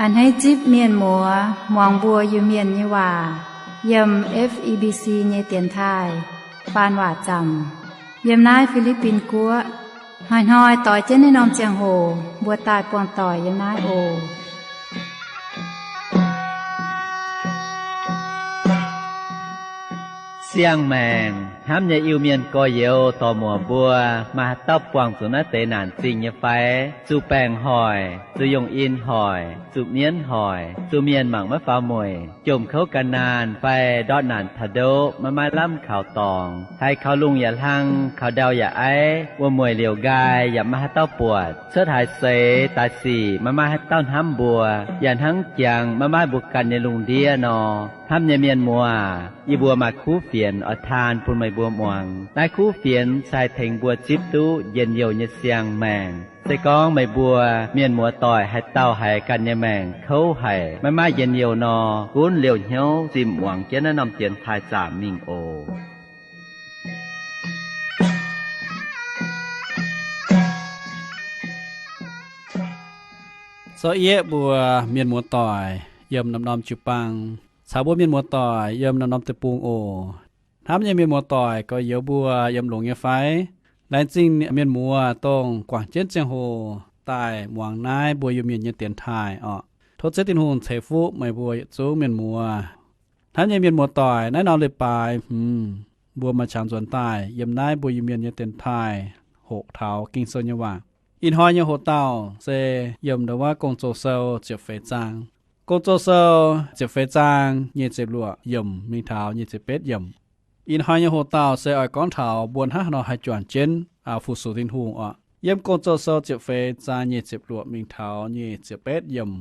A'hneiv zipv mienh muoz muangx mbuo Iu-Mienh nyei waac yiem F E B C nyei dienx taaih faan waac zaamc yiem naaiv Fi^li^bin Guoqv. Hnoi-hnoi doix jienv naaiv norm ziangh hoc mbuo daaih buangh doic yiem naaiv oc. Siang-maengc hnamv nyei Iu-Mienh gorx-youz dorc-muoc mbuo, maaih haaix dauh buangh zuqc naaiv deix naanc zingh nyei fai? Zuqc baengc hoic, zuqc yongh in hoic, zuqc mienv hoic, zuqc mienh mangc maiv faaux mueic, jomc kouv gan naanh fai ndortv naanc taux ndoqv maiv maaih lamh kaux dorngx, haiz kaux lungh yaac hlang, kaux ndau yaac aiv, wuom-mueic liouc nqaai yaac maiv maaih haaix dauh buatc, cuotv haaix seix daaih sic maiv maaih haaix dauh hnamv mbuo, yaac hnangv jangx maiv maaih mbuo ganh nyei lungh ndiev nor. Hnamv nyei mienh muoz, yie mbuo maaih kuv fienx oix taan bun meih mbuo muangx. Naaiv kuv fienx se haih tengx mbuo zipv duqv njien-youh nyei siang-maengc. Se gorngv meih mbuo mienh muoz-doic haaix dauh haiz ganh nyei maengc kouv haic, maiv maaih njien-youh nor, gunv liouh hnyouv zimh muangx jienv naaiv norm dienx taaih zaamc mingh oc. Sortv yieqv mbuo mienh muoz-doic yiem norm-norm jiu-baang caux mbuo mienh muoz-doic yiem norm-norm deic-bung oc. Hnamv nyei mienh muoz-doic gorx-youz mbuo yiem longx nyei fai? Laengz zingh mienh muoz dongh guangc jienv ziangh hoc daaih muangx naaiv mbuo Iu-Mienh nyei dienx taaih oc. Tov Ziouv Tin-Hungh ceix fuqv meih mbuo yietc zungv mienh muoz. Hnamv nyei mienh muoz-doic, naaiv norm leiz-baaix hmz mbuo maaih qangx nzuonx daaih yiem naaiv mbuo Iu-Mienh nyei dienx taaih hoqc taux Ging-Sou nyei waac. Ih hnoi nyei hoc-dauh se yiem ndau wuov Gong-Zoh Sou ziepc feix zaang. Gong-Zoh Sou ziepc feix zaang nyic ziepc luoqc yiemc mingh taux nyic ziepc betv yiemc. Ih hnoi nyei hoc-dauh se oix gorngv taux mbuo hnangv haaix nor haih juangc jienv fu-sux Tin-Hungh oc. Yiem Gong-Zoh Sou ziepc feix zaang nyic ziepc luoqc mingh taux nyic ziepc betv yiemc.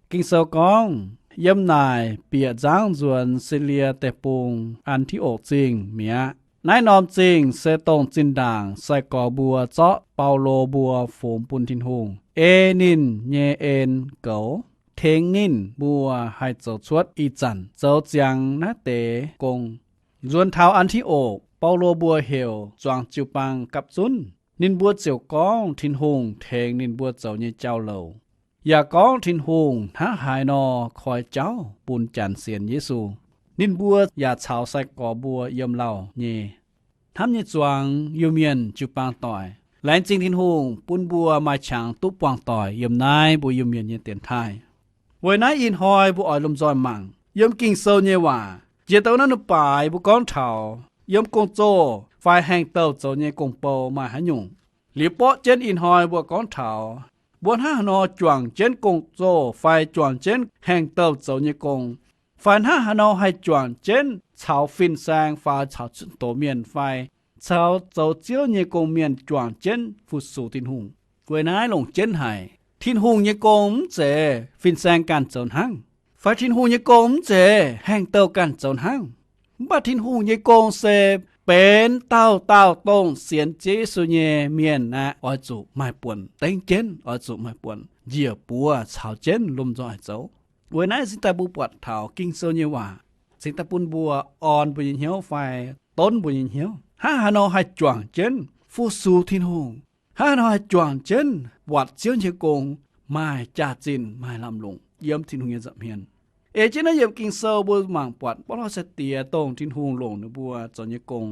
Ging-Sou gorngv, yiem naaic bieqc nzangv nzuonx Silie Deic-Bung, An^ti^okc Zingh mi'aqv. Naaiv norm zingh se dongh zinh ndaangc sai-gorx mbuo zorqv Baulo mbuo fungx bun Tin-Hungh, ei ninh nyei en goux, tengx ninh mbuo haih zoux cuotv ih zanc zoux ziangx naaiv deix gong. Nzuonx taux An^ti^okc, Baulo mbuo heuc zuangx jiu-baang gapv zunv. Ninh mbuo ziouc gorngv Tin-Hungh tengx ninh mbuo zoux nyei jauv-louc, yaac gorngv Tin-Hungh hnangv haaix nor koi jauv bun Janx sienx Yesu. Ninh mbuo yaac caux sai-gorx mbuo yiem lauh nyei. Hnamv nyei zuangx Iu-Mienh jiu-baang doic, laengz zingh Tin-Hungh bun mbuo maaih qangx duqv buangh doic yiem naaiv mbuo Iu-Mienh nyei dienx taaih. Weic naaiv ih hnoi mbuo oix lomh nzoih mangc yiem Ging-Sou nyei waac. Jiex daaih wuov naaiv baaix mbuo gorngv taux yiem gong-zoh fai haengh douh zoux nyei gong-bou maaih haaix nyungc. Liuz borqv jienv ih hnoi mbuo gorngv taux mbuo hnangv haaix nor juangc jienv gong-zoh fai juangc jienv haengh douh zoux nyei gong, fai hnangv haaix nor haih juangc jienv caux fin-saeng fai caux zunh doz mienh fai caux zoux Ziouv nyei gong mienh juangc jienv fu-sux Tin-Hungh. Weic naaiv longc jienv haic. Tin-Hungh nyei gong mv zeiz fin-saeng ganh zoux hnangv, fai Tin-Hungh nyei gong mv zeiz haengh douh ganh zoux hnangv. Mv baac Tin-Hungh nyei gong se benx dauh dauh dongh sienx Ziouv Yesu nyei mienh aeqv, oix zuqc maaih buonc dengv jienv, oix zuqc maaih buonc njiec buoz caux jienv lomh nzoih zoux. Weic naaiv cingx daaih mbuo buatc taux Ging-Sou nyei waac cingx daaih bun mbuo orn mbuo nyei hnyouv fai donv mbuo nyei hnyouv, hnangv haaix nor haih juangc jienv fu-sux Tin-Hungh, hnangv haaix nor haih juangc jienv buatc Ziouv nyei gong maaih jaax-zinh maaih lamh longc yiem Tin-Hungh nyei nza'hmien. Ei jienv naaiv yiem Ging-Sou mbuo mangc buatc borqv lorh sai-diex dongh Tin-Hungh longc ninh mbuo zoux nyei gong.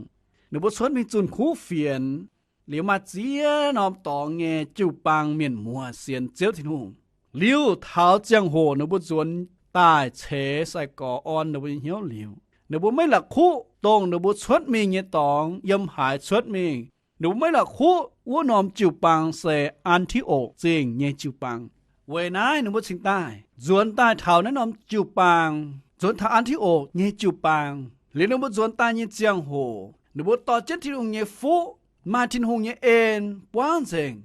Ninh mbuo cuotv mingh zunh kuv fienx, liuz maaih ziex norm dorngx nyei jiu-baang mienh muoz sienx Ziouv Tin-Hungh. Liuz taux ziangh hoc ninh mbuo nzuonx daaih ceix sai-gorx orn ninh mbuo nyei hnyouv liuz, ninh mbuo maiv la'kuqv dongh ninh mbuo cuotv mingh nyei dorngx yiem haaix cuotv mingh. Ninh mbuo maiv la'kuqv wuov norm jiu-baang se An^ti^okc Zingh nyei jiu-baang. Weic naaiv ninh mbuo cingx daaih nzuonx daaih taux naaiv norm jiu-baang, nzuonx taux An^ti^okc nyei jiu-baang. Liuz ninh mbuo nzuonx daaih nyei ziangh hoc, ninh mbuo dorh jienv Tin-Hungh nyei fuqv, maaih Tin-Hungh nyei en buangv nzengc.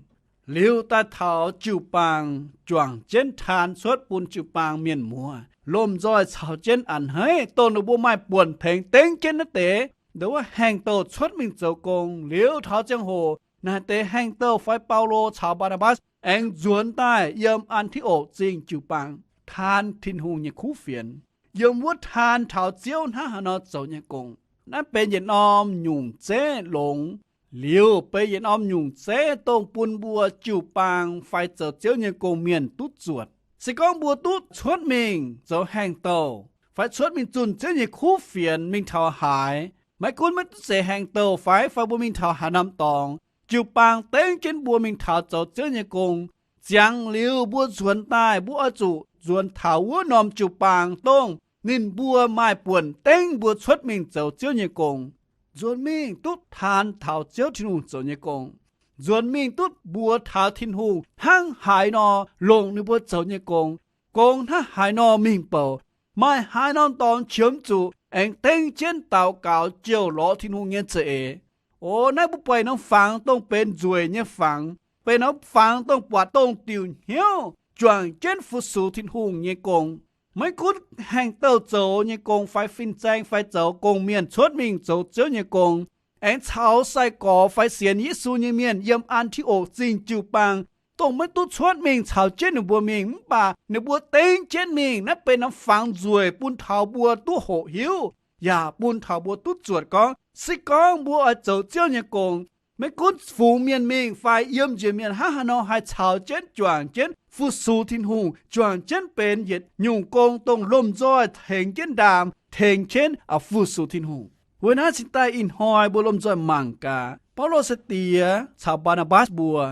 Liuz daaih taux jiu-baang juangc jienv taan cuotv bun jiu-baang mienh muoz lomh nzoih caux jienv a'hneiv, dongh ninh mbuo maaih buonc tengx dengv jienv naaiv deix ndongc wuov haengh douh cuotv mingh zoux gong. Liuz taux ziangh hoc naaiv deix haengh douh fai Baulo caux Mbaa^naa^mbatc aengx nzuonx daaih yiem An^ti^okc Zingh jiu-baang taan Tin-Hungh nyei kuv fienx, yiem wuov taan taux Ziouv hnangv haaix nor zoux nyei gong. Naaiv benx yietc norm nyungc zeiv longx. Liuz benx yietc norm nyungc zeiv dongh bun mbuo jiu-baang fai zoux Ziouv nyei gong mienh duqv zuotc. Se gorngv mbuo duqv cuotv mingh zoux haengh douh fai cuotv mingh zunh Ziouv nyei kuv fienx mingh taux haaix, maiv gunv maiv duqv zeiz haengh douh fai, fai mbuo mingh taux haaix norm dorngx, jiu-baang dengv jienv mbuo mingh taux zoux Ziouv nyei gong. Ziangx liuz mbuo nzuonx daaih, mbuo oix zuqc nzuonx taux wuov norm jiu-baang dongh ninh mbuo maaih buonc dengv mbuo cuotv mingh zoux Ziouv nyei gong. Nzuonx mingh duqv taan taux Ziouv Tin-Hungh zoux nyei gong. Nzuonx mingh duqv mbuox taux Tin-Hungh hnangv haaix nor longc ninh mbuo zoux nyei gong. Gong hnangv haaix nor mingh bouc, maaih haaix norm dorngx qiemx zuqc aengx dengv jienv daux gaux jouh lorz Tin-Hungh nyei za'eix. O, naaiv mbuo buatc norm fangx dongh benx nzueic nyei fangx, benx norm fangx dongh buatc dongh diuc hnyouv juangc jienv fu-sux Tin-Hungh nyei gong. Maiv gunv haengh douh zoux nyei gong fai fin-saeng fai zoux gong-mienh cuotv mingh zoux Ziouv nyei gong, aengx caux sai-gorx fai sienx Yesu nyei mienh yiem An^ti^okc Zingh jiu-baang, dongh maiv duqv cuotv mingh caux jienv ninh mbuo mingh, mv baac ninh mbuo dengv jienv mingh. Naaiv benx norm fangx nzueic bun taux mbuo duqv hoqc hiuv, yaac bun taux mbuo duqv zuotc gorngv, se gorngv mbuo oix zoux Ziouv nyei gong, maiv gunv fungx mienh mingh fai yiem njiec mienh hnangv haaix nor haih caux jienv juangc jienv fu-sux Tin-Hungh, juangc jienv benx yietc nyungc gong dongh lomh nzoih tengx jienv ndaam, tengx jienv fu-sux Tin-Hungh. Weic naaiv cingx daaih ih hnoi mbuo lomh nzoih mangc gaax Baulo sai-diex caux Mbaa^naa^mbatc mbuo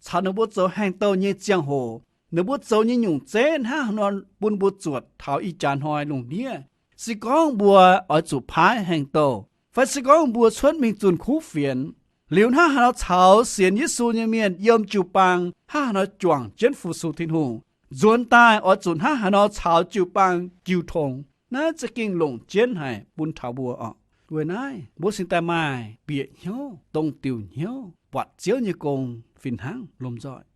caux ninh mbuo zoux haengh douh nyei ziangh hoc, ninh mbuo zoux nyei nyungc zeiv hnangv haaix nor bun mbuo zuotc taux ih jaax hnoi lungh ndiev. Se gorngv mbuo oix zuqc paaiv haengh douh, fai se gorngv mbuo cuotv mingh zunh kuv fienx, liuz hnangv haaix nor caux sienx Yesu nyei mienh yiem jiu-baang hnangv haaix nor juangc jienv fu-sux Tin-Hungh, nzuonx daaih oix zuqc hnangv haaix nor caux jiu-baang jiu tong. Naaiv za'gengh longc jienv haic bun taux mbuo oc. Weic naaiv mbuo cingx daaih maaih bieqc hnyouv, dongh diuc hnyouv buatc Ziouv nyei gong fih hnangv lomh nzoih.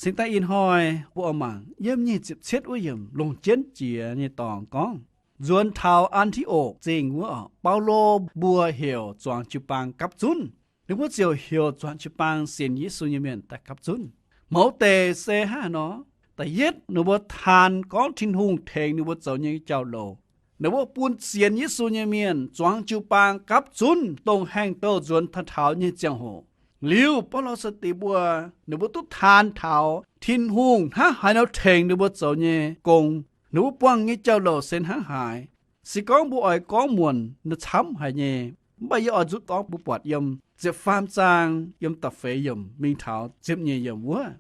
Cingx daaih ih hnoi mbuo oix mangc yiem nyic ziepc cietv wuov yiemc longc jienv jiex nyei dorngx gorngv, nzuonx taux An^ti^okc Zingh wuov, Baulo mbuo heuc zuangx jiu-baang gapv zunv. Ninh mbuo ziouc heuc zuangx jiu-baang sienx Yesu nyei mienh daaih gapv zunv. Mouz deix se hnangv haaix nor? Da'yietv, ninh mbuo taan gorngv Tin-Hungh tengx ninh mbuo zoux nyei jauv-louc. Ninh mbuo bun sienx Yesu nyei mienh zuangx jiu-baang gapv zunv dongh haengh douh nzuonx taux taux nyei ziangh hoc. Liuz Baulo sai-diex mbuo, ninh mbuo duqv taan taux Tin-Hungh hnangv haaix nor tengx ninh mbuo zoux nyei gong, ninh mbuo buangh nyei jauv-louc se hnangv haaix. Se gorngv mbuo oix gorngv muonc, ninh camv haic nyei. Mv baac yie oix nzuqc dorngx mbuo buatc yiem ziepc faam zaang yiem da'feix yiemc mingh taux ziepc nyeic yiemc wuov.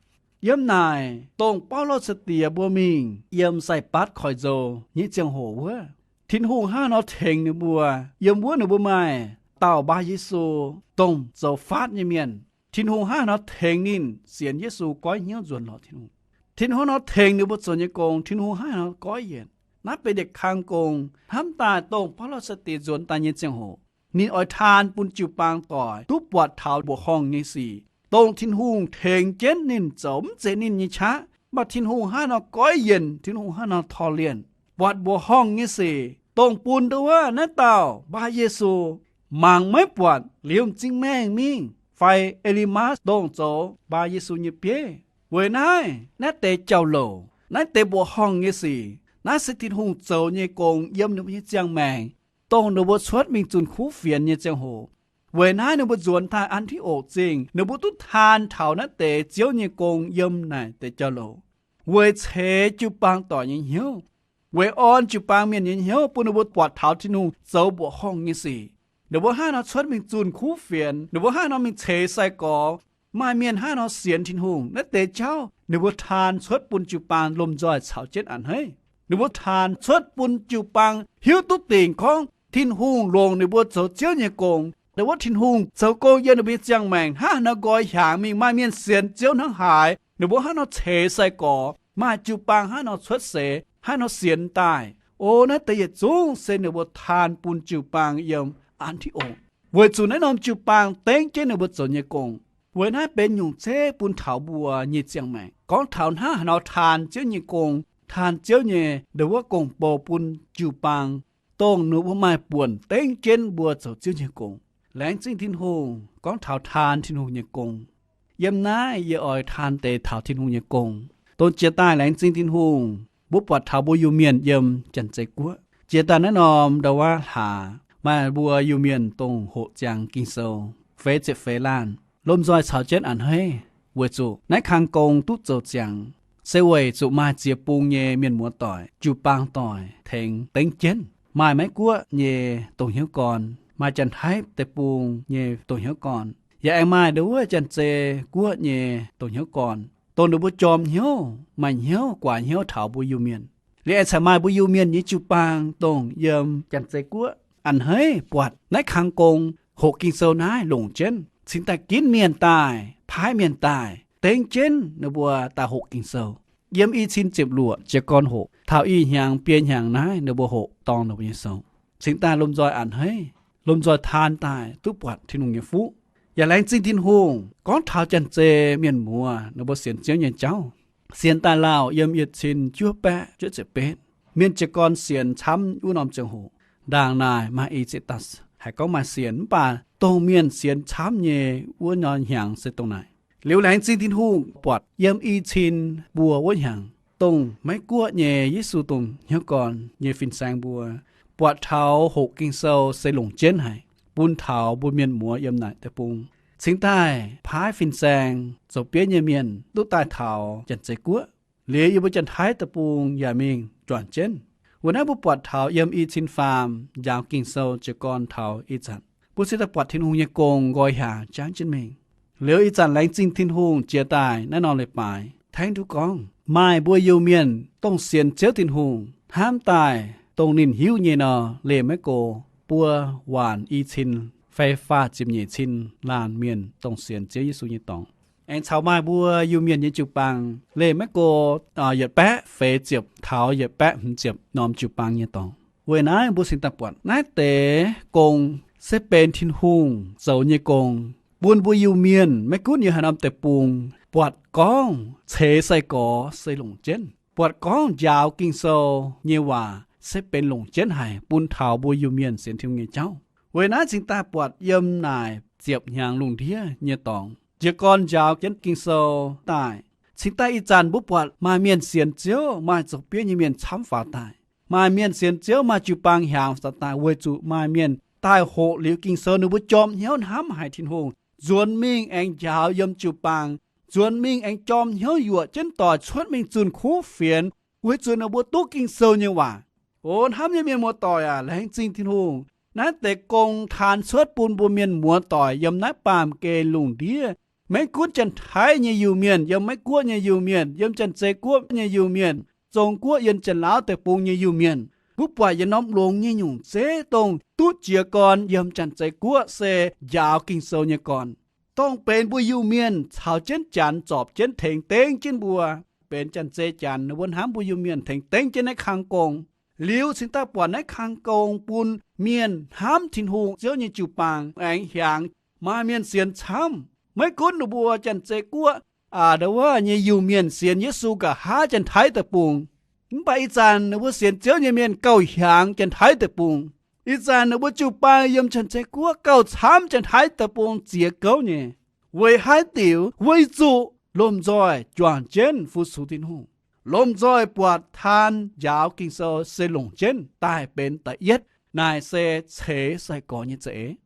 Yiem naaic dongh Baulo sai-diex mbuo mingh yiem Sai^mbatv Koiv-Nzou nyei ziangh hoc wuov, Tin-Hungh hnangv haaix nor tengx ninh mbuo. Yiem wuov ninh mbuo maaih dauh Mbaa Yesu, dongh zoux faatv nyei mienh. Tin-Hungh hnangv haaix nor tengx ninh sienx Yesu goiv hnyouv nzuonx lorz Tin-Hungh. Tin-Hungh hnangv haaix nor tengx ninh mbuo zoux nyei gong, Tin-Hungh hnangv haaix nor goiv yienc. Naaiv benx yietc kang gong hnamv daaih dongh Baulo sai-diex nzuonx daaih nyei ziangh hoc, ninh oix taan bun jiu-baang doic duqv buatc taux mbuoqc horngh nyei sic, dongh Tin-Hungh tengx jienv ninh zoux, mv zeiz ninh nyei qaqv, mv baac Tin-Hungh hnangv haaix nor goiv yienc, Tin-Hungh hnangv haaix nor torh lienh, buatc mbuoqc horngh nyei sic, dongh bun ndouv wuov naaiv dauh Mbaa Yesu mangc maiv buatc liuz m'zing maengh mingv fai E^li^matv dongh zoux Mbaa Yesu nyei bieiv. Weic naaiv, naaiv deix jauv-louc, naaiv deix mbuoqc horngh nyei sic, naaiv se Tin-Hungh zoux nyei gong yiem ninh mbuo nyei ziangh maengc, dongh ninh mbuo cuotv mingh zunh kuv fienx nyei ziangh hoc. Weic naaiv ninh mbuo nzuonx daaih An^ti^okc Zingh, ninh mbuo duqv taan taux naaiv deix Ziouv nyei gong yiem naaic deix jauv-louc, weic ceix jiu-baang doic nyei hnyouv, weic orn jiu-baang mienh nyei hnyouv bun ninh mbuo buatc taux Tin-Hungh zoux mbuoqc horngh nyei sic. Ninh mbuo hnangv haaix nor cuotv mingh zunh kuv fienx, ninh mbuo hnangv haaix nor mingh ceix sai-gorx, maaih mienh hnangv haaix nor sienx Tin-Hungh, naaiv deix jauv ninh mbuo taan cuotv bun jiu-baang lomh nzoih caux jienv a'hneiv. Ninh mbuo taan cuotv bun jiu-baang hiuv duqv dingc gorngv Tin-Hungh longc ninh mbuo zoux Ziouv nyei gong. Ninh mbuo, Tin-Hungh zoux gong yiem ninh mbuo nyei ziangh maengc hnangv haaix nor nqoi hiaangx mingh, maaih mienh sienx Ziouv hnangv haaix, ninh mbuo hnangv haaix nor ceix sai-gorx, maaih jiu-baang hnangv haaix nor cuotv seix, hnangv haaix nor sienx daaih. O, naaiv deix yietc zungv se ninh mbuo taan bun jiu-baang yiem An^ti^okc, weic zuqc naaiv norm jiu-baang dengv jienv ninh mbuo zoux nyei gong. Weic naaiv benx nyungc zeiv bun taux mbuo nyei ziangh maengc. Gorngv taux hnangv haaix nor taan Ziouv nyei gong, taan Ziouv nyei ndon wuov gong-bou bun jiu-baang, dongh ninh mbuo maaih buonc dengv jienv mbuo zoux Ziouv nyei gong. Laengz zingh Tin-Hungh gorngv taux taan Tin-Hungh nyei gong. Yiem naaiv yie oix taan deix taux Tin-Hungh nyei gong. Dongh jiex daaih laengz zingh Tin-Hungh, mbuo buatc taux mbuo Iu-Mienh yiem Janx-Zei Guoqv jiex daaih naaiv norm ndau wuov hlaax, maaih mbuo Iu-Mienh dongh hoqc ziangx Ging-Sou feix ziepc feix laanh lomh nzoih caux jienv a'hneiv, weic zuqc naaiv kang gong duqv zoux ziangx. se weic zuqc maaih ziex bung nyei mienh muoz-doic, jiu-baang doic tengx dengv jienv. Maaih Meiv Guoqv nyei dongh hnyouv gorn, maaih Janx-Taiv Deic-Bung nyei dongh hnyouv gorn, yaac aengx maaih ndo wuov Janx-Zei Guoqv nyei dongh hnyouv gorn, dongh ninh mbuo jorm hnyouv, maaih hnyouv, guaax hnyouv taux mbuo Iu-Mienh. Liuz aengx caux maaih mbuo Iu-Mienh nyei jiu-baang dongh yiem Janx-Zei Guoqv a'hneiv buatc naaiv kang gong hoqc Ging-Sou naaiv longc jienv, cingx daaih ginv mienh daaih, paaiv mienh daaih, dengv jienv ninh mbuo daaih hoqc Ging-Sou. Yiem i cin ziepc luoqc jiez gorn hoqc, taux ih hnyangx biei hnyangx naaiv ninh mbuo hoqc dorng ninh mbuo nyei sou, cingx daaih lomh nzoih a'hneiv, lomh nzoih taan daaih duqv buatc Tin-Hungh nyei fuqv. Yaac laengz zingh Tin-Hungh gorngv taux Janx-Zei mienh muoz ninh mbuo sienx Ziouv nyei jauv, sienx daaih lauh yiem yietc cin juov baeqv juov ziepc betv. Mienh jiez gorn sienx camv wuov norm ziangh hoc, ndaangc naaic maaih i zieqc dauh haiz gorngv maaih sienx, mv baac dongh mienh sienx camv nyei wuov norm hnyangx se dongh naaic. Liuz laengz zingh Tin-Hungh buatc yiem i cin mbuo wuov hnyangx, dongh Meiv Guoqv nyei Yesu dongh hnyouv gorn nyei fin-saeng mbuo buatc taux hoqc Ging-Sou se longc jienv haic bun taux mbuo mienh muoz yiem naaic deic-bung, cingx daaih paaiv fin-saeng zoux bieiv nyei mienh duqv daaih taux Janx-Zei Guoqv. Liuz yie mbuo Janx-Taiv Deic-Bung yaac mingh juangc jienv. Weic naaiv mbuo buatc taux yiem i cin faam njaaux Ging-Sou jiez gorn taux ih zanc, mbuo se daaih buatc Tin-Hungh nyei gong nqoi hiaangx jangv jienv mingh. Liuz ih zanc laengz zingh Tin-Hungh jiex daaih naaiv norm leiz-baaix tengx duqv gorngv maaih mbuo Iu-Mienh dongh sienx Ziouv Tin-Hungh hnamv daaih dongh ninh hiuv nyei nor, leih maiv go buo waanc i cin fai faah ziepc nyeic cin laanh mienh dongh sienx Ziouv Yesu nyei dorngx. Aengx caux maaih mbuo Iu-Mienh nyei jiu-baang leih maiv go yietc baeqv feix ziepc taux yietc baeqv hmz ziepc norm jiu-baang nyei dorngx. Weic naaiv mbuo cingx daaih buatc naaiv deix gong se benx Tin-Hungh zoux nyei gong, bun mbuo Iu-Mienh maiv gunv yiem haaix norm deic-bung buatc gorngv ceix sai-gorx se longc jienv, buatc gorngv njaaux Ging-Sou nyei waac se benx longc jienv haic bun taux mbuo Iu-Mienh sienx Tin-Hungh nyei jauv. Weic naaiv cingx daaih buatc yiem naaic ziepc hnyangx lungh ndiev nyei dorngx jiez gorn njaaux jienv Ging-Sou daaih. Cingx daaih ih zanc mbuo buatc maaih mienh sienx Ziouv, maaih zoux bieiv nyei mienh camv faaux daaih. Maaih mienh sienx Ziouv, maaih jiu-baang hiaangx faaux daaih weic zuqc maaih mienh daaih hoqc liuz Ging-Sou, ninh mbuo jorm hnyouv hnamv haic Tin-Hungh, nzuonx mingh aengx njaaux yiem jiu-baang, nzuonx mingh aengx jorm hnyouv yuoqc jienv doic cuotv mingh zunh kuv fienx, weic zuqc ninh mbuo duqv Ging-Sou nyei waac. O hnamv nyei mienh muoz-doic aac, laengz zingh Tin-Hungh. Naaiv deix gong taan cuotv bun mbuo mienh muoz-doic yiem naaiv baamh gen lungh ndiev, maiv gunv Janx-Taiv nyei Iu-Mienh, yiem Meiv Guoqv nyei Iu-Mienh, yiem Janx-Zei Guoqv nyei Iu-Mienh, Zong Guoqv, yiem Janx-Laauv Deic-Bung nyei Iu-Mienh, mbuo buatc yietc norm longx nyei nyungc zeiv dongh duqv jiez gorn yiem Janx-Zei Guoqv se njaaux Ging-Sou nyei gorn, dongh benx mbuo Iu-Mienh caux jienv Janx zorpc jienv tengx dengv jienv mbuo, benx Janx-Zei Janx ninh mbuo hnamv mbuo Iu-Mienh tengx dengv jienv naaiv kang gong. Liuz cingx daaih buatc naaiv kang gong bun mienh hnamv Tin-Hungh Ziouv nyei jiu-baang aengx hiaangx. Maaih mienh sienx camv, maiv gunv ninh mbuo Janx-Zei Guoqv aa ndo wuov nyei Iu-Mienh sienx Yesu nqa'haav Janx-Taiv Deic-Bung, mv baac ih zanc ninh mbuo sienx Ziouv nyei mienh gauh hiaangx Janx-Taiv Deic-Bung. Ih zanc ninh mbuo jiu-baang yiem Janx-Zei Guoqv gauh camv Janx-Taiv Deic-Bung ziex gouv nyei. Weic haaix diuc? Weic zuqc lomh nzoih juangc jienv fu-sux Tin-Hungh, lomh nzoih buatc taan njaaux Ging-Sou se longc jienv daaih benx da'yietv. Naaic se ceix sai-gorx nyei za'eix.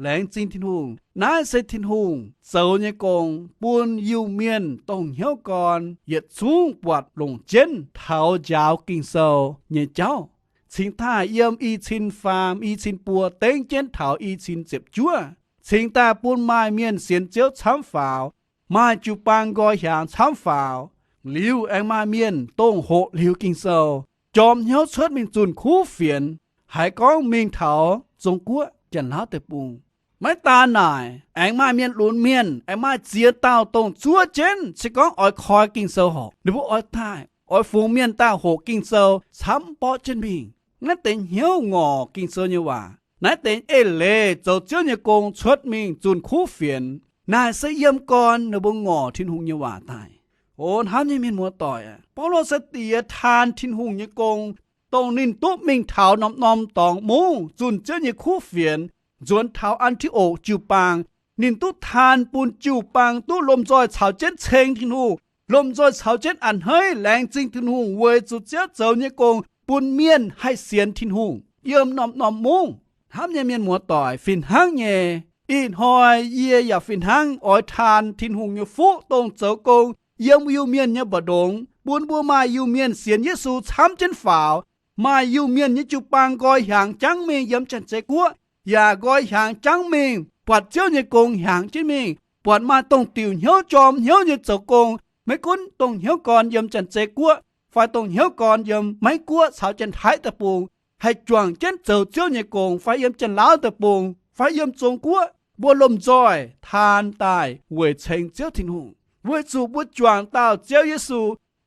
Laengz zingh Tin-Hungh, naaiv se Tin-Hungh zoux nyei gong bun Iu-Mienh dongh hnyouv gorn yietc zungv buatc longc jienv taux njaaux Ging-Sou nyei jauv. Cingx daaih yiem i cin faam, i cin buo dengv jienv taux i cin ziepc juov, cingx daaih bun maaih mienh sienx Ziouv camv faaux, maaih jiu-baang nqoi hiaangx camv faaux. Liuz aengx maaih mienh dongh hoqc liuz Ging-Sou, jorm hnyouv cuotv mingh zunh kuv fienx, haiz gorngv mingh taux Zong Guoqv, Janx-Laauv Deic-Bung. Maiv daan naaic, aengx maaih mienh lunx mienh, aengx maaih ziex dauh dongh zuov jienv, se gorngv oix koi Ging-Sou horc, ninh mbuo oix daaih, oix fungx mienh daaih hoqc Ging-Sou camv mborqv jienv mingh. Naaiv deix hnyouv ngorc Ging-Sou nyei waac, naaiv deix eix leiz zoux Ziouv nyei gong cuotv mingh zunh kuv fienx, naaic se yiem gorn ninh mbuo ngorc Tin-Hungh nyei waac daaih. O hnamv nyei mienh muoz-doic, Baulo sai-diex taan Tin-Hungh nyei gong, dongh ninh duqv mingh taux norm-norm dorngx mungv zunh Ziouv nyei kuv fienx, nzuonx taux An^ti^okc jiu-baang, ninh duqv taan bun jiu-baang duqv lomh nzoih caux jienv ceng Tin-Hungh, lomh nzoih caux jienv a'hneiv laengz zingh Tin-Hungh weic zuqc Ziouv zoux nyei gong bun mienh haih sienx Tin-Hungh yiem norm-norm mungv. Hnamv nyei mienh muoz-doic, fih hnangv nyei, ih hnoi yie yaac fih hnangv oix taan Tin-Hungh nyei fuqv dongh zoux gong yiem Iu-Mienh nyei mbu'ndongx, bun mbuo maaih Iu-Mienh sienx Yesu camv jienv faaux, maaih Iu-Mienh nyei jiu-baang nqoi hiaangx jangv mingh yiem Janx-Zei Guoqv, yaac nqoi hiaangx jangv mingh buatc Ziouv nyei gong hiaangx jienv mingh, buatc maaih dongh diuc hnyouv jorm hnyouv nyei zoux gong, maiv gunv dongh hnyouv gorn yiem Janx-Zei Guoqv fai dongh hnyouv gorn yiem Meiv Guoqv caux Janx-Taiv deic-bung, haih juangc jienv zoux Ziouv nyei gong, fai yiem Janx-Laauv deic-bung fai yiem Zong Guoqv, mbuo lomh nzoih taan daaih weic ceng Ziouv Tin-Hungh, weic zuqc mbuo juangc dauh Ziouv Yesu,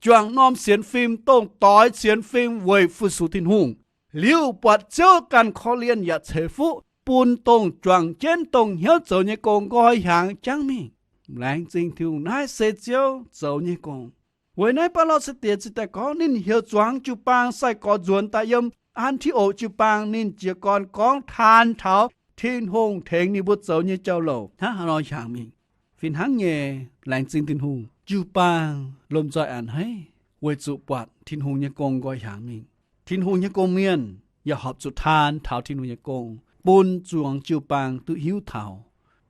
juangc norm sienx fim, dongh doix sienx fim weic fu-sux Tin-Hungh, liuz buatc Ziouv ganh korv-lienh yaac ceix fuqv bun dongh juangc jienv dongh hnyouv zoux nyei gong nqoi hiaangx jangv mingh. Laengz zingh Tin-Hungh, naaiv se Ziouv zoux nyei gong. Weic naaiv Baulo sai-diex ziouc daaih gorngv ninh heuc zuangx jiu-baang sai-gorx nzuonx daaih yiem An^ti^okc jiu-baang, ninh jiez gorn gorngv taan taux Tin-Hungh tengx ninh mbuo zoux nyei jauv-louc hnangv haaix nor hiaangx mingh. Fih hnangv nyei, laengz zingh Tin-Hungh, jiu-baang lomh nzoih a'hneiv weic zuqc buatc Tin-Hungh nyei gong nqoi hiaangx mingh. Tin-Hungh nyei gong-mienh yaac horpc zuqc taan taux Tin-Hungh nyei gong, bun zuangx jiu-baang duqv hiuv taux,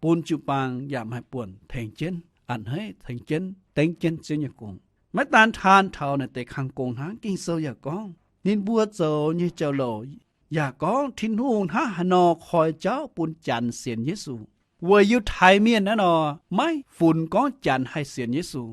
bun jiu-baang yaac maaih buonc tengx jienv a'hneiv, tengx jienv dengv jienv Ziouv nyei gong. Maiv daan taan taux naaic deix kang gong hnangv, Ging-Sou yaac gorngv ninh mbuo zoux nyei jauv-louc yaac gorngv Tin-Hungh hnangv haaix nor koi jauv bun Janx sienx Yesu. Weic Yiutai Mienh naaiv nor, maiv funx gorngv Janx haih sienx Yesu.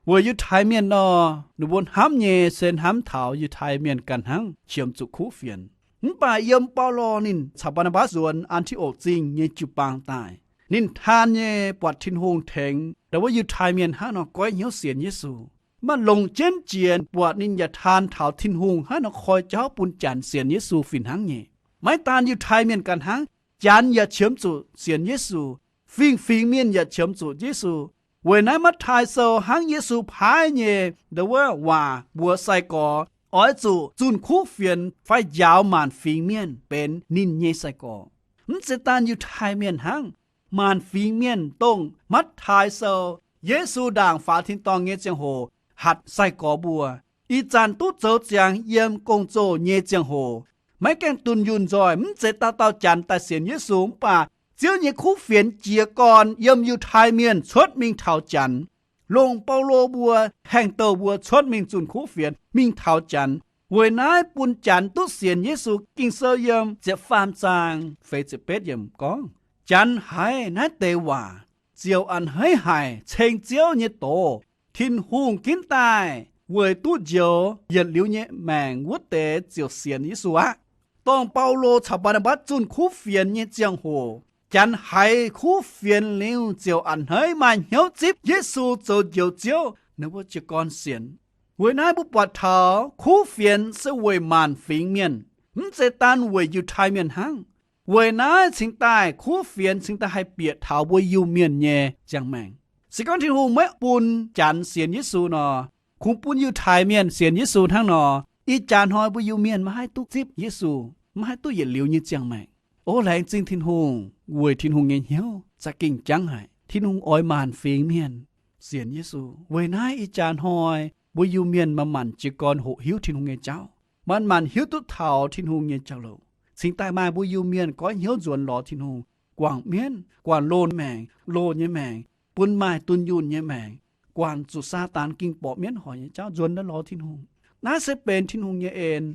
Weic Yiutai Mienh nor, ninh mbuo hnamv nyei se hnamv taux Yiutai Mienh ganh hnangv qiemx zuqc kuv fienx. Mv baac yiem Baulo ninh caux Mbaa^naa^mbatc nzuonx An^ti^okc Zingh nyei jiu-baang daaih, ninh taan nyei buatc Tin-Hungh tengx ndau wuov Yiutai Mienh hnangv nor goiv hnyouv sienx Yesu. Maaih longc jienv jiex buatc ninh yaac taan taux Tin-Hungh hnangv nor koi jauv bun Janx sienx Yesu fih hnangv nyei. Maiv daan Yiutai Mienh ganh hnangv, Janx yaac qiemx zuqc sienx Yesu, fingx-fingx mienh yaac qiemx zuqc Yesu. Weic naaiv Matv^taai Sou hnangv Yesu paaiv nyei ndau wuov waac mbuox sai-gorx oix zuqc zunh kuv fienx fai njaaux maanc fingx mienh benx ninh nyei sai-gorx. Mv zeiz daan Yiutai Mienh hnangv, maanc fingx mienh dongh Matv^taai Sou, Yesu ndaangc faaux tin-dorngh nyei ziangh hoc hatc sai-gorx mbuo, ih zanc duqv zoux ziangx yiem gong-zoh nyei ziangh hoc, maiv gaengh dunh yunh nzoih. Mv zeiz dauh dauh Janx daaih sienx Yesu, mv baac Ziouv nyei kuv fienx jiez gorn yiem Yiutai Mienh cuotv mingh taux Janx, longc Baulo mbuo, haengh douh mbuo cuotv mingh zunh kuv fienx mingh taux Janx. Weic naaiv bun Janx duqv sienx Yesu. Ging-Sou yiem ziepc faam zaang feix ziepc betv yiemc gorngv, Janx haiz naaiv deix waac ziouc a'hneiv haic, ceng Ziouv nyei doz. Tin-Hungh ginv daaih weic duqv njoux yietc liuz nyei maengc wuov deix ziouc sienx Yesu aqv. Dongh Baulo caux Mbaa^naa^mbatc zunh kuv fienx nyei ziangh hoc, Janx haiz kuv fienx liuz ziouc a'hneiv maaih hnyouv zipv Yesu zoux Njoux Ziouv, ninh mbuo jiez gorn sienx. Weic naaiv mbuo buatc taux kuv fienx se weic maanc fingx mienh, mv zeiz daan weic Yiutai Mienh hnangv. Weic naaiv cingx daaih kuv fienx cingx daaih haih bieqc taux mbuo Iu-Mienh nyei ziangh maengc. Se gorngv Tin-Hungh maiv bun Janx sienx Yesu nor, kungx bun Yiutai Mienh sienx Yesu hnangv nor, ih jaax hnoi mbuo Iu-Mienh maiv haih duqv zipv Yesu, maiv haih duqv yietc liuz nyei ziangh maengc. O laengz zingh Tin-Hungh, weic Tin-Hungh nyei hnyouv za'gengh jangv haic. Tin-Hungh oix maanc fingx mienh sienx Yesu. Weic naaiv ih jaax hnoi mbuo Iu-Mienh manc-manc jiez gorn hoqc hiuv Tin-Hungh nyei jauv, manc-manc hiuv duqv taux Tin-Hungh nyei jauv-louc, cingx daaih maaih mbuo Iu-Mienh goiv hnyouv nzuonx lorz Tin-Hungh, guangc mienv, guangc loz maengc, loz nyei maengc, bun maaih dunh yunh nyei maengc, guangc zuqc Saadaan ging borqc mienv hoic nyei jauv nzuonx daaih lorz Tin-Hungh. Naaiv se benx Tin-Hungh nyei en.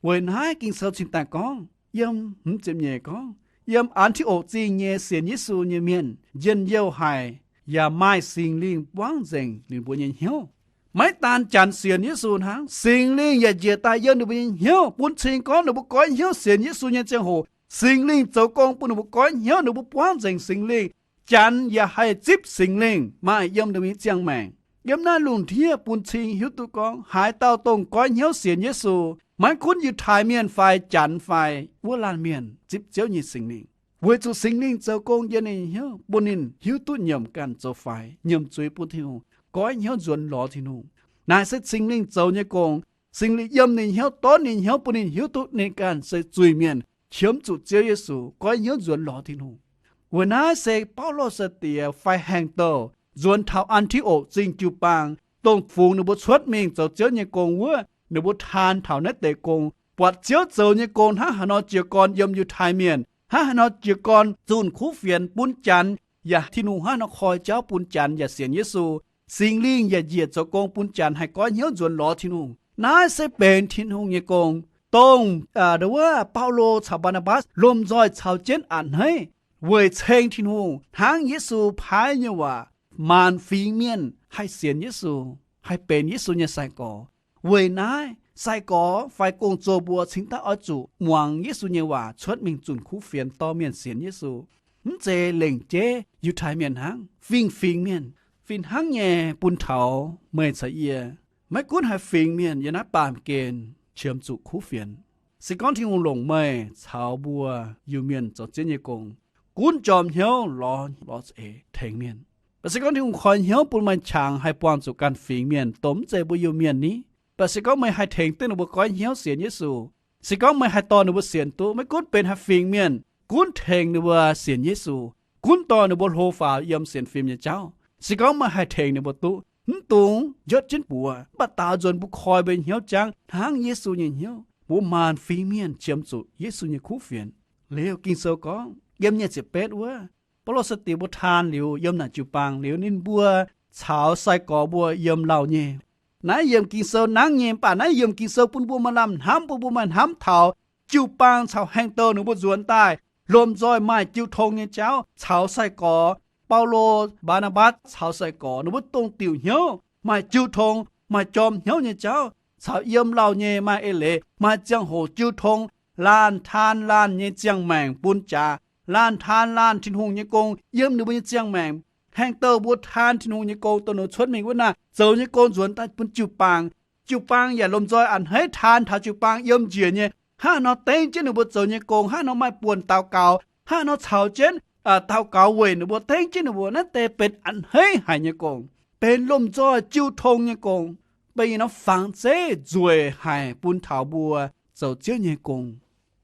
Weic naaiv Ging-Sou cingx daaih gorngv, yiem hmz ziepc nyeic gorngv, yiem An^ti^okc Zingh nyei sienx Yesu nyei mienh njien-youh haic, yaac maaih Singx Lingh buangv nzengc ninh mbuo nyei hnyouv. Maiv daan Janx sienx Yesu hnangv, Singx Lingh yaac njiec daaih yiem ninh mbuo nyei hnyouv, bun cing gorngv ninh mbuo goiv hnyouv sienx Yesu nyei ziangh hoc, Singx Lingh zoux gong bun ninh mbuo goiv hnyouv, ninh mbuo buangv nzengc Singx Lingh. Janx yaac haih zipv Singx Lingh maaih yiem ninh mbuo nyei ziangh maengc. Yiem naaiv lungh ndiev bun cing hiuv duqv gorngv haaix dauh dongh goiv hnyouv sienx Yesu, maiv gunv Yiutai Mienh fai Janx fai wuov laanh mienh, zipv Ziouv nyei Singx Lingh, weic zuqc Singx Lingh zoux gong yiem ninh hnyouv, bun ninh hiuv duqv nyiemc ganh zoux faix, nyiemc zuiz bun Tin-Hungh, goiv hnyouv nzuonx lorz Tin-Hungh. Naaic se Singx Lingh zoux nyei gong. Singx Lingh yiem ninh hnyouv, donv ninh hnyouv, bun ninh hiuv duqv ninh ganh se zuiz-mienh, qiemx zuqc Ziouv Yesu, goiv hnyouv nzuonx lorz Tin-Hungh. Weic naaiv se Baulo sai diex fai haengh douh nzuonx taux An^ti^okc Zingh jiu-baang, dongh fungx ninh mbuo cuotv mingh zoux Ziouv nyei gong wuov, ninh mbuo taan taux naaiv deix gong, buatc Ziouv zoux nyei gong hnangv haaix nor jiez gorn yiem Yiutai Mienh, hnangv haaix nor jiez gorn zunh kuv fienx bun Janx, yaac Tin-Hungh hnangv haaix nor koi jauv bun Janx yaac sienx Yesu. Singx Lingh yaac njiec zoux gong bun janx haih goiv hnyouv nzuonx lorz Tin-Hungh. Naaiv se benx Tin-Hungh nyei gong, dongh wuov Baulo caux Mbaa^naa^mbatc lomh nzoih caux jienv a'hneiv weic ceng Tin-Hungh hnangv Yesu paaiv nyei waac, maanc fingx mienh haih sienx Yesu, haih benx Yesu nyei sai-gorx. Weic naaiv sai-gorx fai gong-zoh mbuo cingx daaih oix zuqc muangx Yesu nyei waac cuotv mingh zunh kuv fienx dorh mienh sienx Yesu. Mv zeiz lengc jeiv Yiutai Mienh hnangv, fingx-fingx mienh. Fih hnangv nyei bun taux meih caux yie, maiv gunv haaix fingx mienh yiem naaiv baamh gen qiemx zuqc kuv fienx. Se gorngv Tin-Hungh longc meih caux mbuo Iu-Mienh zoux Ziouv nyei gong, gunv jorm hnyouv lorz, lorz za'eix tengx mienh. Mv baac se gorngv Tin-Hungh koi hnyouv bun meih qangx haih buangh zuqc ganh fingx mienh, dongh mv zeiz mbuo Iu-Mienh ni, mv baac se gorngv meih haih tengx duqv ninh mbuo goiv hnyouv sienx Yesu, se gorngv meih haih dorh ninh mbuo sienx duqv, maiv gunv benx haaix fingx mienh, gunv tengx ninh mbuo sienx Yesu, gunv dorh ninh mbuo hlo faaux yiem sienx fim nyei jauv. Se gorngv meih haih tengx ninh mbuo duqv, mv dungx njotv jienv buoz, mv baac daaux nzuonx mbuo koi mbuo nyei hnyouv jangv hnangv Yesu nyei hnyouv, mbuo maanc fingx mienh qiemx zuqc Yesu nyei kuv fienx. Liuz Ging-Sou gorngv yiem nyic ziepc betv wuov, Baulo sai-diex mbuo taan liuz yiem naaic jiu-baang liuz, ninh mbuo caux sai-gorx mbuo yiem lauh nyei. Naaiv yiem Ging-Sou nangv nyei, mv baac naaiv yiem Ging-Sou bun mbuo maaih lamh hnamv, bun mbuo maaih hnamv taux jiu-baang caux haengh douh ninh mbuo nzuonx daaih lomh nzoih maaih jiu tong nyei jauv caux sai-gorx. Baulo, Mbaa^naa^mbatc caux sai-gorx ninh mbuo dongh diuc hnyouv, maaih jiu tong, maaih jorm hnyouv nyei jauv, caux yiem lauh nyei maaih eix leiz, maaih ziangh hoc jiu tong, laanh taan laanh nyei ziangh maengc bun jaax, laanh taan laanh Tin-Hungh nyei gong yiem ninh mbuo nyei ziangh maengc. Haengh douh mbuo taan Tin-Hungh nyei gong, dongh ninh cuotv mingh wuov naaic zoux nyei gong nzuonx daaih bun jiu-baang. Jiu-baang yaac lomh nzoih a'hneiv taan taux jiu-baang yiem njiec nyei. Hnangv nor dengv jienv ninh mbuo zoux nyei gong, hnangv nor maaih buonc daux gaux, hnangv nor caux jienv daux gaux weic ninh mbuo, dengv jienv ninh mbuo, naaiv deix benx a'hneiv haic nyei gong, benx lomh nzoih jiu tong nyei gong, benx yietc norm fangx zeiv nzueic haic bun taux mbuo zoux Ziouv nyei gong.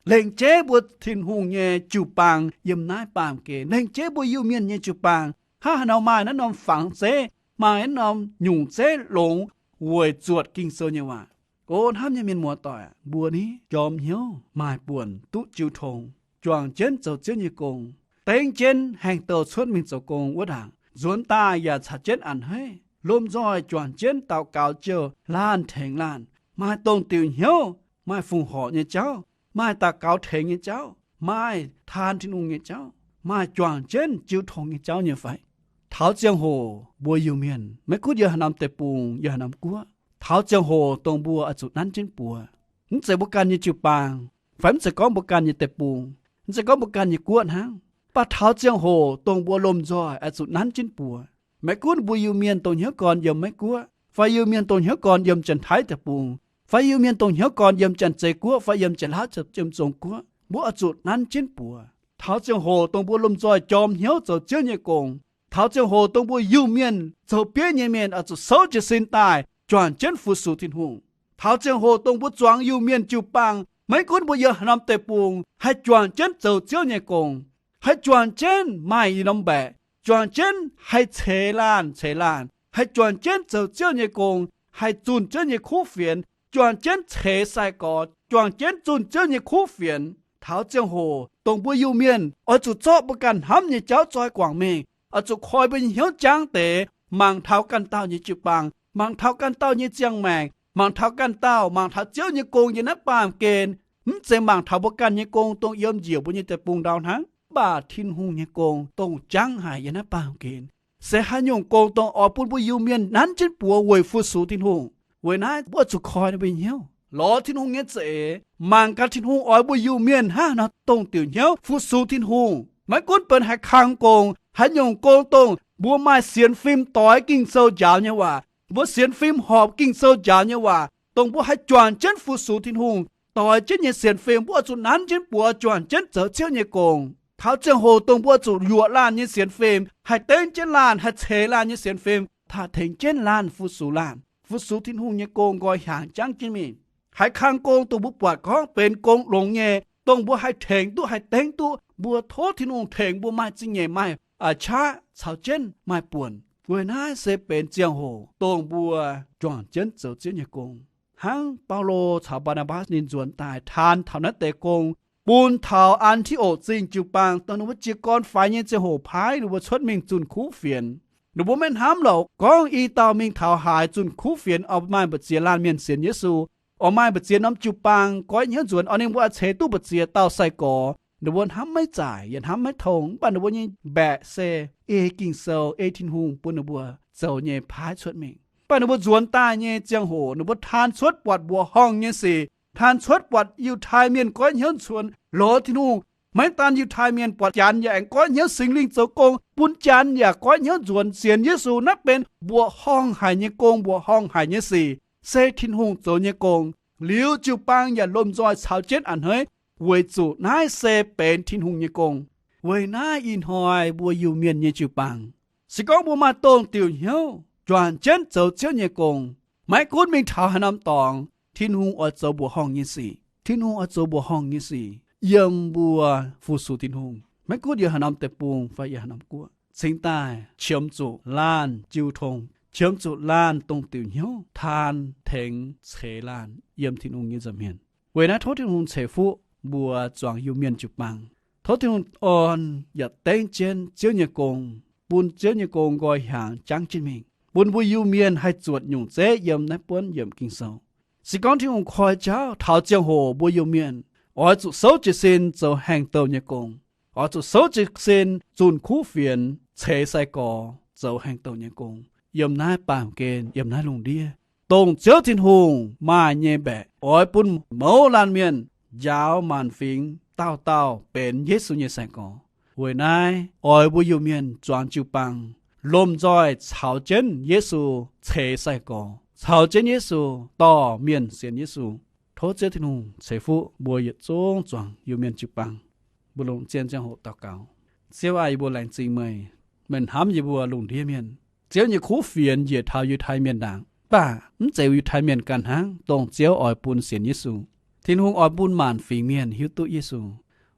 Lengc jeiv mbuo Tin-Hungh nyei jiu-baang yiem naaiv baamh gen, lengc jeiv mbuo Iu-Mienh nyei jiu-baang hnangv haaix nor maaih naaiv norm fangx zeiv, maaih naaiv norm nyungc zeiv longx weic zuotc Ging-Sou nyei waac. O hnamv nyei mienh muoz-doic, mbuo ni jorm hnyouv maaih buonc duqv jiu tong, juangc jienv zoux Ziouv nyei gong, dengv jienv haengh douh cuotv mingh zoux gong wuov ndaangc, nzuonx daaih yaac caux jienv a'hneiv lomh nzoih juangc jienv daux gaux jouh laanh tengx laanh, maaih dongh diuc hnyouv, maaih fongc horc nyei jauv, maaih daux gaux tengx nyei jauv, maaih taan Tin-Hungh nyei jauv, maaih juangc jienv jiu tong nyei jauv nyei fai? Taux ziangh hoc mbuo Iu-Mienh, maiv gunv yiem haaix norm deic-bung, yiem haaix norm guoqv, taux ziangh hoc dongh mbuo oix zuqc nanv jienv buoz. Mv zeiz mbuo ganh nyei jiu-baang, fai mv zeiz gorngv mbuo ganh nyei deic-bung, mv zeiz gorngv mbuo ganh nyei guoqv hnangv, mv baac taux ziangh hoc dongh mbuo lomh nzoih oix zuqc nanv jienv buoz. Maiv gunv mbuo Iu-Mienh dongh hnyouv gorn yiem Meiv Guoqv, fai Iu-Mienh dongh hnyouv gorn yiem Janx-Taiv deic-bung, fai Iu-Mienh dongh hnyouv gorn yiem Janx-Zei Guoqv, fai yiem Janx-Laauv, yiem Zong Guoqv, mbuo oix zuqc nanv jienv buoz. Taux ziangh hoc dongh mbuo lomh nzoih jorm hnyouv zoux Ziouv nyei gong, taux ziangh hoc dongh mbuo Iu-Mienh zoux bieiv nyei mienh oix zuqc souv jiez sin daaih juangc jienv fu-sux Tin-Hungh. Taux ziangh hoc dongh mbuo zuangx Iu-Mienh jiu-baang, maiv gunv mbuo yiem haaix norm deic-bung, haih juangc jienv zoux Ziouv nyei gong, haih juangc jienv maaih i norm mbaeqc, juangc jienv haih ceix laanh ceix laanh, haih juangc jienv zoux Ziouv nyei gong, haih zunh Ziouv nyei kuv fienx, juangc jienv ceix sai-gorx, juangc jienv zunh Ziouv nyei kuv fienx. Taux ziangh hoc dongh mbuo Iu-Mienh oix zuqc zorqv mbuo ganh hnamv nyei jauv zoi guangc mingh, oix zuqc koi mbuo nyei hnyouv jangv deix mangc taux ganh dauh nyei jiu-baang, mangc taux ganh dauh nyei ziangh maengc, mangc taux ganh dauh, mangc taux Ziouv nyei gong yiem naaiv baamh gen. Mv zeiz mangc taux mbuo ganh nyei gong dongh yiem njiec mbuo nyei deic-bung ndau hnangv, mv baac Tin-Hungh nyei gong dongh jangv haic yiem naaiv baamh gen. Se haaix nyungc gong dongh oix bun mbuo Iu-Mienh nanv jienv buoz weic fu-sux Tin-Hungh. Weic naaiv mbuo oix zuqc koi ninh mbuo nyei hnyouv, lorz Tin-Hungh nyei za'eix, mangc gaax Tin-Hungh oix mbuo Iu-Mienh hnangv haaix nor dongh diuc hnyouv fu-sux Tin-Hungh. Maiv gunv benx haaix kang gong, haaix nyungc gong dongh mbuo maaih sienx fim doix Ging-Sou njaaux nyei waac, mbuo sienx fim horpc Ging-Sou njaaux nyei waac, dongh mbuo haih juangc jienv fu-sux Tin-Hungh, doix jienv nyei sienx fim, mbuo oix zuqc nanv jienv buoz juangc jienv zoux Ziouv nyei gong. Taux ziangh hoc dongh mbuo zuqc yuoqc laanh nyei sienx fim, haih dengv jienv laanh, haih ceix laanh nyei sienx fim, tengx jienv laanh fu-sux laanh, fu-sux Tin-Hungh nyei gong nqoi hiaangx jangv jienv mingh. Haaix kang gong dongh mbuo buatc gorngv benx gong longx nyei, dongh mbuo haih tengx duqv, haih dengv duqv, mbuo tov Tin-Hungh tengx mbuo maaih zingh nyeic, maaih qaqv caux jienv maaih buonc. Weic naaiv se benx ziangh hoc dongh mbuo juangc jienv zoux Ziouv nyei gong. Hnangv Baulo caux Mbaa^naa^mbatc ninh nzuonx daaih taan taux naaiv deix gong, bun taux An^ti^okc Zingh jiu-baang, dongh ninh mbuo jiez gorn faix nyei ziangh hoc paaiv ninh mbuo cuotv mingh zunh kuv fienx. Ninh mbuo maiv hnamv lorqc, gorngv i dauh mingh taux haaix zunh kuv fienx oix maaih mbu'ziex laanh mienh sienx Yesu, oix maaih mbu'ziex norm jiu-baang goiv hnyouv nzuonx, oix ninh mbuo oix ceix duqv mbu'ziex dauh sai-gorx. Ninh mbuo hnamv maiv zaaic yaac hnamv maiv tong, mv baac ninh mbuo nyei mbaeqc se ei Ging-Sou, ei Tin-Hungh bun ninh mbuo zoux nyei paaiv cuotv mingh. Mv baac ninh mbuo nzuonx daaih nyei ziangh hoc ninh mbuo taan cuotv buatc mbuoqc horngh nyei sic, taan cuotv buatc Yiutai Mienh goiv hnyouv nzuonx lorz Tin-Hungh. Maiv daan Yiutai Mienh, buatc Janx yaac aengx goiv hnyouv, Singx Lingh zoux gong bun Janx yaac goiv hnyouv nzuonx sienx Yesu. Naaiv benx mbuoqc horngh haic nyei gong, mbuoqc horngh haic nyei sic, se Tin-Hungh zoux nyei gong. Liuz jiu-baang yaac lomh nzoih caux jienv a'hneiv, weic zuqc naaiv se benx Tin-Hungh nyei gong. Weic naaiv ih hnoi mbuo Iu-Mienh nyei jiu-baang, se gorngv mbuo maaih dongh diuc hnyouv juangc jienv zoux Ziouv nyei gong, maiv gunv mingh taux haaix norm dorngx, Tin-Hungh oix zoux mbuoqc horngh nyei sic. Tin-Hungh oix zoux mbuoqc horngh nyei sic yiem mbuo fu-sux Tin-Hungh, maiv gunv yiem haaix norm deic-bung fai yiem haaix norm guoqv, cingx daaih qiemx zuqc laanh jiu tong, qiemx zuqc laanh dongh diuc hnyouv taan tengx ceix laanh yiem Tin-Hungh nyei nza'hmien. Weic naaiv tov Tin-Hungh ceix fuqv mbuo zuangx Iu-Mienh jiu-baang. Tov Tin-Hungh orn yaac dengv jienv Ziouv nyei gong, bun Ziouv nyei gong nqoi hiaangx jangv jienv mingh, bun mbuo Iu-Mienh haih zuotc nyungc zeiv yiem naaiv buonv yiemc Ging-Sou. Se gorngv Tin-Hungh koi jauv taux ziangh hoc mbuo Iu-Mienh oix zuqc souv jiez sin zoux haengh douh nyei gong, oix zuqc souv jiez sin zunh kuv fienx ceix sai-gorx zoux haengh douh nyei gong, yiem naaiv baamh gen, yiem naaiv lungh ndiev, dongh Ziouv Tin-Hungh maaih nyei mbaeqc oix bun mouz laanh mienh njaaux maanc fingx dauh dauh benx Yesu nyei sai-gorx. Weic naaiv oix mbuo Iu-Mienh zuangx jiu-baang lomh nzoih caux jienv Yesu ceix sai-gorx, caux jienv Yesu dorh mienh sienx Yesu. Tov Ziouv Tin-Hungh ceix fuqv mbuo yietc zungv zuangx Iu-Mienh jiu-baang. Mbuo longc zien ziangh hoc daux gaux. Ziouv aac, yie mbuo laengz zingh meih. Meih hnamv yie mbuo lungh ndiev mienh. Ziouv nyei kuv fienx njiec taux Yiutai Mienh ndaangc, mv baac mv zeiz Yiutai Mienh ganh hnangv dongh Ziouv oix bun sienx Yesu. Tin-Hungh oix bun maanc fingx mienh hiuv duqv Yesu.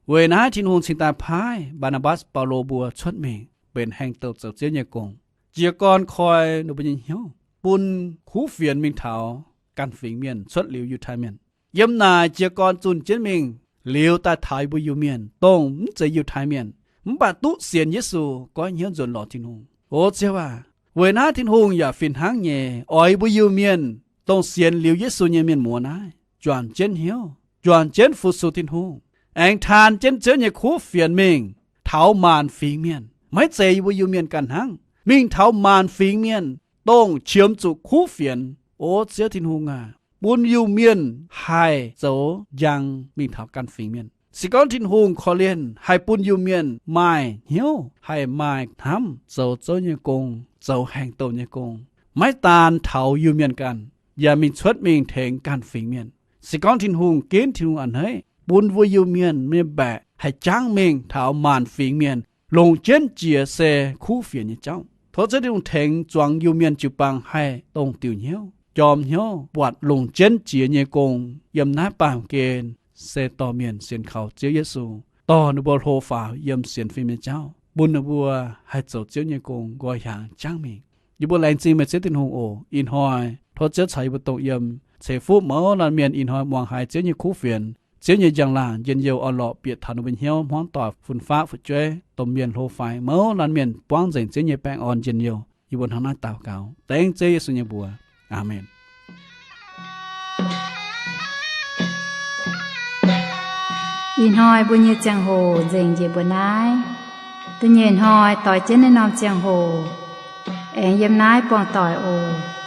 Weic naaiv Tin-Hungh cingx daaih paaiv Mbaa^naa^mbatc, Baulo mbuo cuotv mingh benx haengh douh zoux Ziouv nyei gong, jiez gorn koi ninh mbuo nyei hnyouv, bun kuv fienx mingh taux ganh fingx mienh cuotv liuz Yiutai Mienh. Yiem naaic jiez gorn zunh jienv mingh liuz daaih taux yie mbuo Iu-Mienh, dongh mv zeiz Yiutai Mienh, mv baac duqv sienx Yesu, goiv hnyouv nzuonx lorz Tin-Hungh. O Ziouv aac, weic naaiv Tin-Hungh yaac fih hnangv nyei oix yie mbuo Iu-Mienh, dongh sienx liuz Yesu nyei mienh muoz naaiv, juangc jienv hnyouv, juangc jienv fu-sux Tin-Hungh, aengx taan jienv Ziouv nyei kuv fienx mingh taux maanc fingx mienh. Maiv zeiz yie mbuo Iu-Mienh ganh hnangv, mingh taux maanc fingx mienh, dongh qiemx zuqc kuv fienx. O Ziouv Tin-Hungh aac, bun Iu-Mienh haih zoux njang mingh taux ganh fingx mienh. Se gorngv Tin-Hungh korv-lienh haih bun Iu-Mienh maaih hnyouv, haih maaih hnamv zoux Ziouv nyei gong, zoux haengh douh nyei gong, maiv daan taux Iu-Mienh ganh, yaac mingh cuotv mingh tengx ganh fingx mienh. Se gorngv Tin-Hungh ginv, Tin-Hungh a'hneiv, bun mbuo Iu-Mienh nyei mbaeqc haih jangv mingh taux maanc fingx mienh, longc jienv jiex se kuv fienx nyei jauv. Tov Ziouv Tin-Hungh tengx zuangx Iu-Mienh jiu-baang haih dongh diuc hnyouv, jorm hnyouv, buatc longc jienv jiex nyei gong yiem naaiv baamh gen se dorh mienh sienx kaux Ziouv Yesu, dorh ninh mbuo hlo faaux yiem sienx fim nyei jauv, bun ninh mbuo haih zoux Ziouv nyei gong nqoi hiaangx jangv mingh. Yie mbuo laengz zingh meih Ziouv Tin-Hungh oc. Ih hnoi tov Ziouv caux yie mbuo dongh yiem, ceix fuqv mouz laanh mienh ih hnoi muangx haiz Ziouv nyei kuv fienx, Ziouv nyei njang-laangc njien-youh orn-lorqc bieqc taux ninh mbuo hnyouv, hmuangv doic, fun-faqv fu'jueiv, domh mienh hlo faix, mouz laanh mienh buangv nzengc Ziouv nyei baengh orn njien-youh. Yie mbuo hnangv naaiv daux gaux dengv Ziouv Yesu nyei mbuox. Aamen. Ih hnoi mbuo nyei ziangh hoc nzengc njiec mbuo naaiv. Da'nyeic hnoi doix jienv naaiv norm ziangh hoc, aengx yiem naaiv buangh doic oc.